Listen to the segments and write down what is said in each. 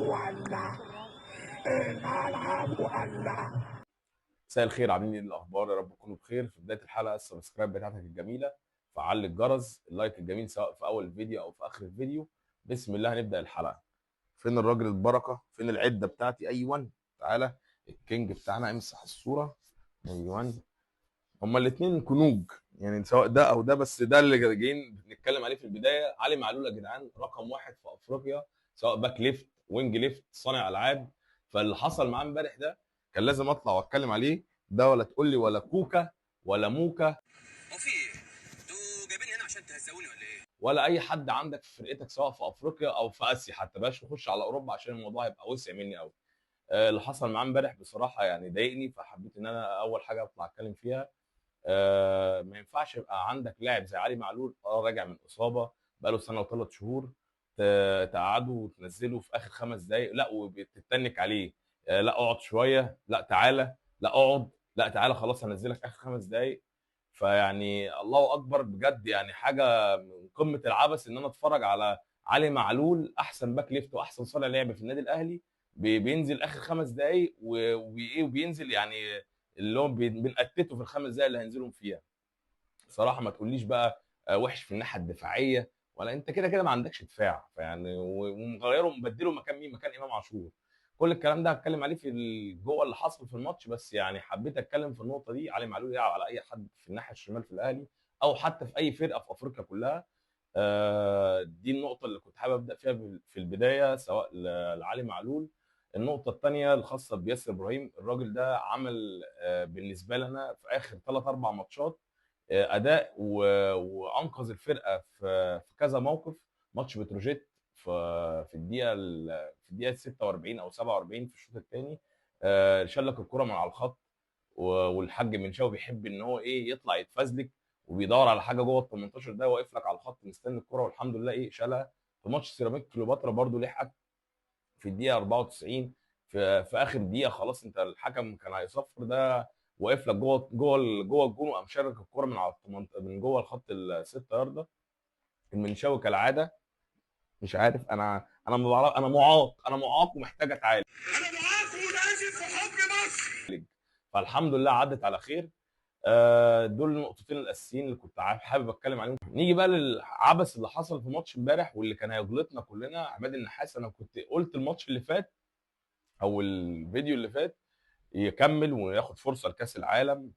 ولع، الملعب ولع. مساء الخير، عاملين ايه الاخبار؟ يا رب تكونوا بخير. في بداية الحلقة ال subscribe بتاعتك الجميله، فعل الجرس، ال like الجميل سواء في اول الفيديو او في اخر الفيديو. بسم الله هنبدا الحلقة. فين الراجل البركة؟ فين العدة بتاعتي؟ ايوه تعالى الكينج بتاعنا، امسح الصورة. ايوه هما الاثنين كنوج يعني، سواء ده او ده، بس ده اللي جايين نتكلم عليه في البداية. علي معلول يا جدعان رقم واحد في افريقيا، سواء back left، wing left، صانع العاب. فاللي حصل معاه امبارح ده كان لازم اطلع واتكلم عليه. ده ولا تقول لي ولا كوكا ولا موكا، هو في ايه؟ انتوا جايبيني هنا عشان تهزقوني ولا ايه؟ ولا اي حد عندك في فرقتك سواء في افريقيا او في اسيا، حتى بلاش نخش على اوروبا عشان الموضوع هيبقى وسع مني قوي. اللي حصل معاه امبارح بصراحة يعني ضايقني، فحبيت ان انا اول حاجة اطلع اتكلم فيها. ما ينفعش يبقى عندك لاعب زي علي معلول، راجع من اصابه بقاله سنة وثلاث شهور، تقعده وتنزله في اخر 5 دقايق، لا وبتتنك عليه، لا اقعد شوية، لا تعالى، لا اقعد، لا تعالى، خلاص هنزلك اخر 5 دقايق. فيعني الله اكبر بجد، يعني حاجة من قمة العبث ان انا اتفرج على علي معلول احسن back left واحسن صانع لعب في النادي الاهلي بينزل اخر 5 دقايق وبينزل يعني اللي هو بنقتته في ال5 دقايق اللي هينزلهم فيها. بصراحة ما تقوليش بقى وحش في الناحية الدفاعية، ولا انت كده كده ما عندكش دفاع، فيعني ومغيره ومبدله مكان مين؟ مكان امام عاشور. كل الكلام ده هتكلم عليه في جوه اللي حصل في الماتش، بس يعني حبيت اتكلم في النقطة دي. علي معلول يلعب على اي حد في الناحية الشمال في الاهلي او حتى في اي فرقه في افريقيا كلها. دي النقطة اللي كنت حابب ابدا فيها في البداية، سواء لعلي معلول. النقطة الثانية الخاصة بياسر ابراهيم، الراجل ده عمل بالنسبة لنا في اخر 3-4 ماتشات اداء وانقذ الفرقة في كذا موقف. ماتش بتروجيت في الدقيقة 46 او 47 في الشوط الثاني، شال لك الكره من على الخط، والحاج منشاوي بيحب ان هو ايه يطلع يتفزلك وبيدور على حاجة جوه ال 18، ده واقف لك على الخط مستني الكره، والحمد لله ايه شالها. في ماتش سيراميك كليوباترا برده لحقك في الدقيقة 94 في اخر دقيقة، خلاص انت الحكم كان هيصفر، ده واقف لك جوه جوه جوه الجون وقام شارك الكره من على من جوه الخط ال6 يارده. المنشاوي كالعادة مش عارف، انا ما بعرف، انا معاق، انا معاق ومحتاج اتعالج، انا معاق ولازم في حضن مصر. فالحمد لله عدت على خير. دول النقطتين الاساسيين اللي كنت حابب اتكلم عليهم. نيجي بقى للعبث اللي حصل في ماتش امبارح واللي كان هيغلطنا كلنا، عماد النحاس. انا كنت قلت الماتش اللي فات او الفيديو اللي فات يكمل وياخد فرصة لكاس العالم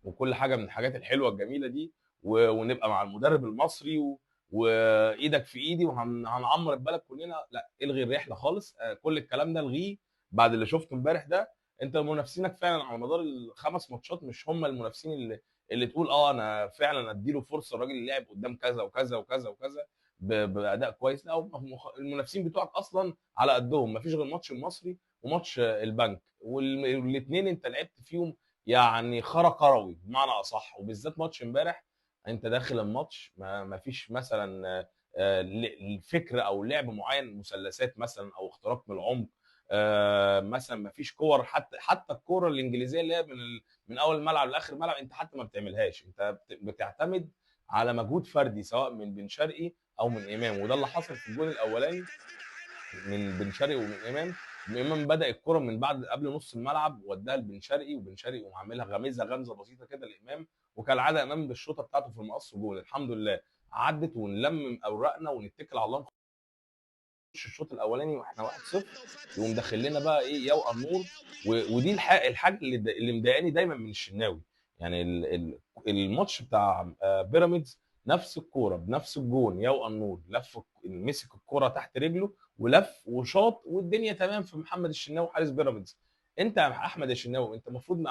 وكل حاجة من الحاجات الحلوة الجميلة دي، ونبقى مع المدرب المصري وايدك في ايدي وهنعمر البلد كلنا. لا، الغي الرحلة خالص، كل الكلام ده الغيه بعد اللي شفته امبارح ده. انت منافسينك فعلا على مدار ال5 ماتشات مش هم المنافسين اللي تقول انا فعلا اديله فرصة، الراجل اللي لعب قدام كذا وكذا وكذا وكذا باداء كويس. لا، المنافسين بتوعك اصلا على قدهم، مفيش غير الماتش المصري وماتش البنك، والاثنين انت لعبت فيهم يعني خرا كروي بمعنى اصح. وبالذات ماتش امبارح انت داخل الماتش ما فيش مثلا فكرة او لعب معين، مثلثات مثلا او اختراق من العمق، مثلا ما فيش كور، حتى الكورة الانجليزية اللي هي من اول الملعب لاخر الملعب انت حتى ما بتعملهاش. انت بتعتمد على مجهود فردي سواء من بن شرقي او من امام، وده اللي حصل في الجون الاولاني من بن شرقي ومن امام. امام بدا الكره من بعد قبل نص الملعب وداها لبن شرقي، وبن شرقي وعاملها غمزه غمزه بسيطة كده لامام، وكالعادة امام بالشوطه بتاعته في المقص جول. الحمد لله عدت، ونلم اوراقنا ونتكل على الله نخش الشوط الاولاني واحنا 1-0. يقوم داخل لنا بقى ايه يا النور. ودي الحاجة اللي مضايقاني دايما من الشناوي. يعني الماتش بتاع بيراميدز نفس الكورة بنفس الجون، يا النور لف مسك الكورة تحت رجله ولف وشاط والدنيا تمام في محمد الشناوي حارس بيراميدز. انت يا احمد الشناوي انت المفروض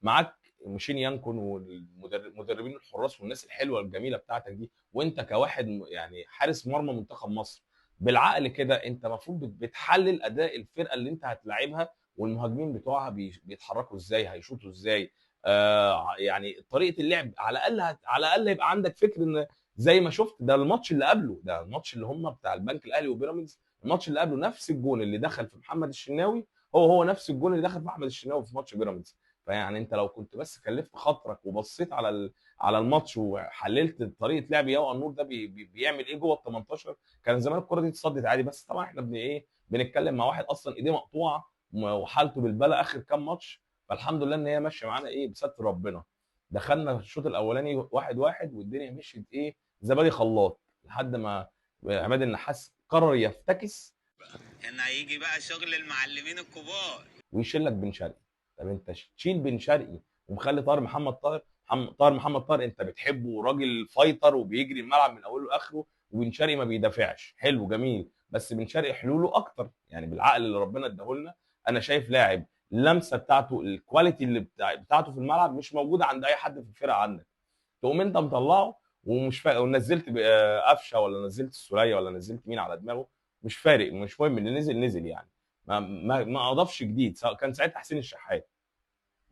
معاك مشين يانكون والمدربين الحراس والناس الحلوة الجميلة بتاعتك دي، وانت كواحد يعني حارس مرمى منتخب مصر بالعقل كده انت المفروض بتحلل اداء الفرقة اللي انت هتلاعبها والمهاجمين بتوعها بيتحركوا ازاي، هيشوطوا ازاي، يعني طريقه اللعب. على الاقل على الاقل يبقى عندك فكر ان زي ما شفت ده الماتش اللي قبله، ده الماتش اللي هم بتاع البنك الاهلي وبيراميدز، الماتش اللي قبله نفس الجون اللي دخل في محمد الشناوي هو نفس الجون اللي دخل في احمد الشناوي في ماتش بيراميدز. فيعني انت لو كنت بس كلفت خاطرك وبصيت على على الماتش وحللت طريقه لعب ياو النور ده بيعمل ايه جوه ال 18، كان زمان الكره دي اتصدت عادي. بس طبعا احنا ايه بنتكلم مع واحد اصلا ايديه مقطوعة وحالته بالبلا اخر كام ماتش، فالحمد لله ان هي ماشية معانا ايه بستر ربنا. دخلنا الشوط الاولاني 1-1 والدنيا مشيت ايه زبادي خلاط، لحد ما عماد النحاس قرر يفتكس. هنا هيجي بقى شغل المعلمين الكبار ويشيل لك بن شرقي. طب انت تشيل بن شرقي ومخلي طاهر محمد طاهر، طاهر محمد طاهر انت بتحبه وراجل fighter وبيجري الملعب من اوله لاخره، وبن شرقي ما بيدافعش، حلو جميل، بس بن شرقي حلوله اكتر يعني بالعقل اللي ربنا اداهولنا. انا شايف لاعب اللمسة بتاعته ال quality اللي بتاعته في الملعب مش موجودة عند اي حد في الفرقة عندك، تقوم انت مطلعه ومش فارق، ونزلت قفشه ولا نزلت السوليه ولا نزلت مين على دماغه مش فارق، مش مهم، اللي نزل نزل يعني ما اضافش جديد. سواء كان ساعتها حسين الشحات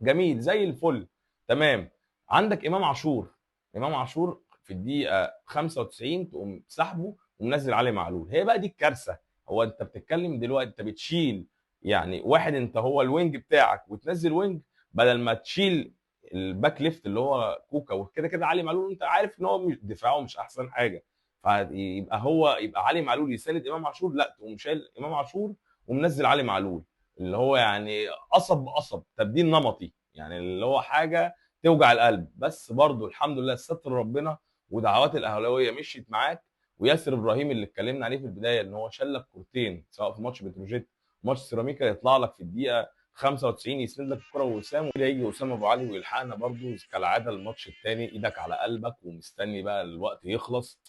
جميل زي الفل تمام. عندك امام عاشور، امام عاشور في الدقيقة 95 تقوم سحبه ومنزل علي معلول. هي بقى دي الكارثة. هو انت بتتكلم دلوقتي انت بتشيل يعني واحد انت هو ال wing بتاعك وتنزل wing بدل ما تشيل ال back left اللي هو كوكا، وكده كده علي معلول انت عارف ان هو دفاعه مش احسن حاجة، فيبقى هو يبقى علي معلول يساند امام عاشور، لا تقوم شايل امام عاشور ومنزل علي معلول اللي هو يعني قصب بقصب، تبديل نمطي يعني اللي هو حاجة توجع القلب. بس برضو الحمد لله ستر ربنا ودعوات الاهلاوية مشيت معاك. وياسر ابراهيم اللي اتكلمنا عليه في البداية ان هو شال لك كورتين سواء في ماتش بتروجيت ماتش سيراميكا، يطلع لك في الدقيقة 95 يسند لك الكره وسام، وكده يجي اسامة ابو علي ويلحقنا برضو كالعادة الماتش الثاني. ايدك على قلبك ومستني بقى الوقت يخلص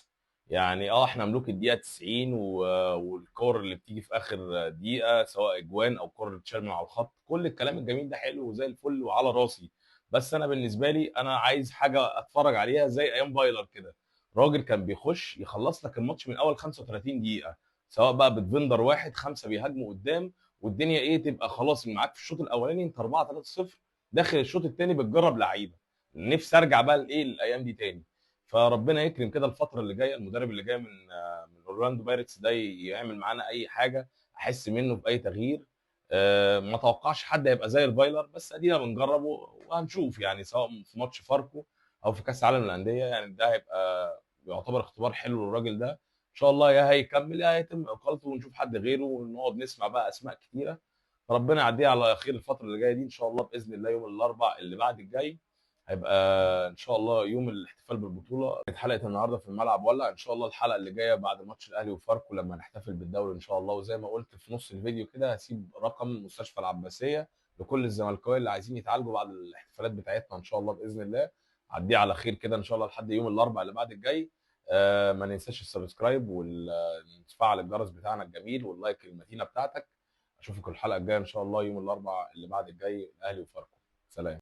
يعني. احنا ملوك الدقيقة 90 والكور اللي بتيجي في اخر دقيقة سواء اجوان او كور تشال من على الخط، كل الكلام الجميل ده حلو وزي الفل وعلى راسي. بس انا بالنسبة لي انا عايز حاجة اتفرج عليها زي ايام فايلر كده، راجل كان بيخش يخلص لك الماتش من اول 35 دقيقة، سواء بقى ب defender واحد 5 بيهاجموا قدام والدنيا ايه تبقى خلاص معاك في الشوط الاولاني انت 4-3-0، داخل الشوط الثاني بتجرب لعيبة. نفسي ارجع بقى لايه الايام دي تاني. فربنا يكرم كده الفترة اللي جاية، المدرب اللي جاي من اورلاندو بايرتس ده يعمل معانا اي حاجة احس منه باي تغيير. ما توقعش حد هيبقى زي الفايلر، بس ادينا بنجربه وهنشوف يعني، سواء في ماتش فاركو او في كاس العالم للاندية. يعني ده هيبقى يعتبر اختبار حلو للراجل ده ان شاء الله، يا هيكمل يا هيتم اقالته ونشوف حد غيره ونقعد نسمع بقى اسماء كتيرة. ربنا يعديها على خير الفترة اللي جاية دي ان شاء الله باذن الله. يوم الاربعاء اللي بعد الجاي هيبقى ان شاء الله يوم الاحتفال بالبطولة. حلقة النهارده في الملعب ولا ان شاء الله الحلقة اللي جاية بعد ماتش الاهلي وفاركو لما نحتفل بالدوري ان شاء الله. وزي ما قلت في نص الفيديو كده هسيب رقم مستشفى العباسية لكل الزملكاويه اللي عايزين يتعالجوا بعد الاحتفالات بتاعتنا ان شاء الله باذن الله. عديه على خير كده ان شاء الله لحد يوم الاربعاء اللي بعد الجاي. ما ننساش ال subscribe ونفعل الجرس بتاعنا الجميل وال like المتينة بتاعتك. اشوفكم الحلقة الجاية ان شاء الله يوم الاربعاء اللي بعد الجاي، الاهلي وفاركو. سلام.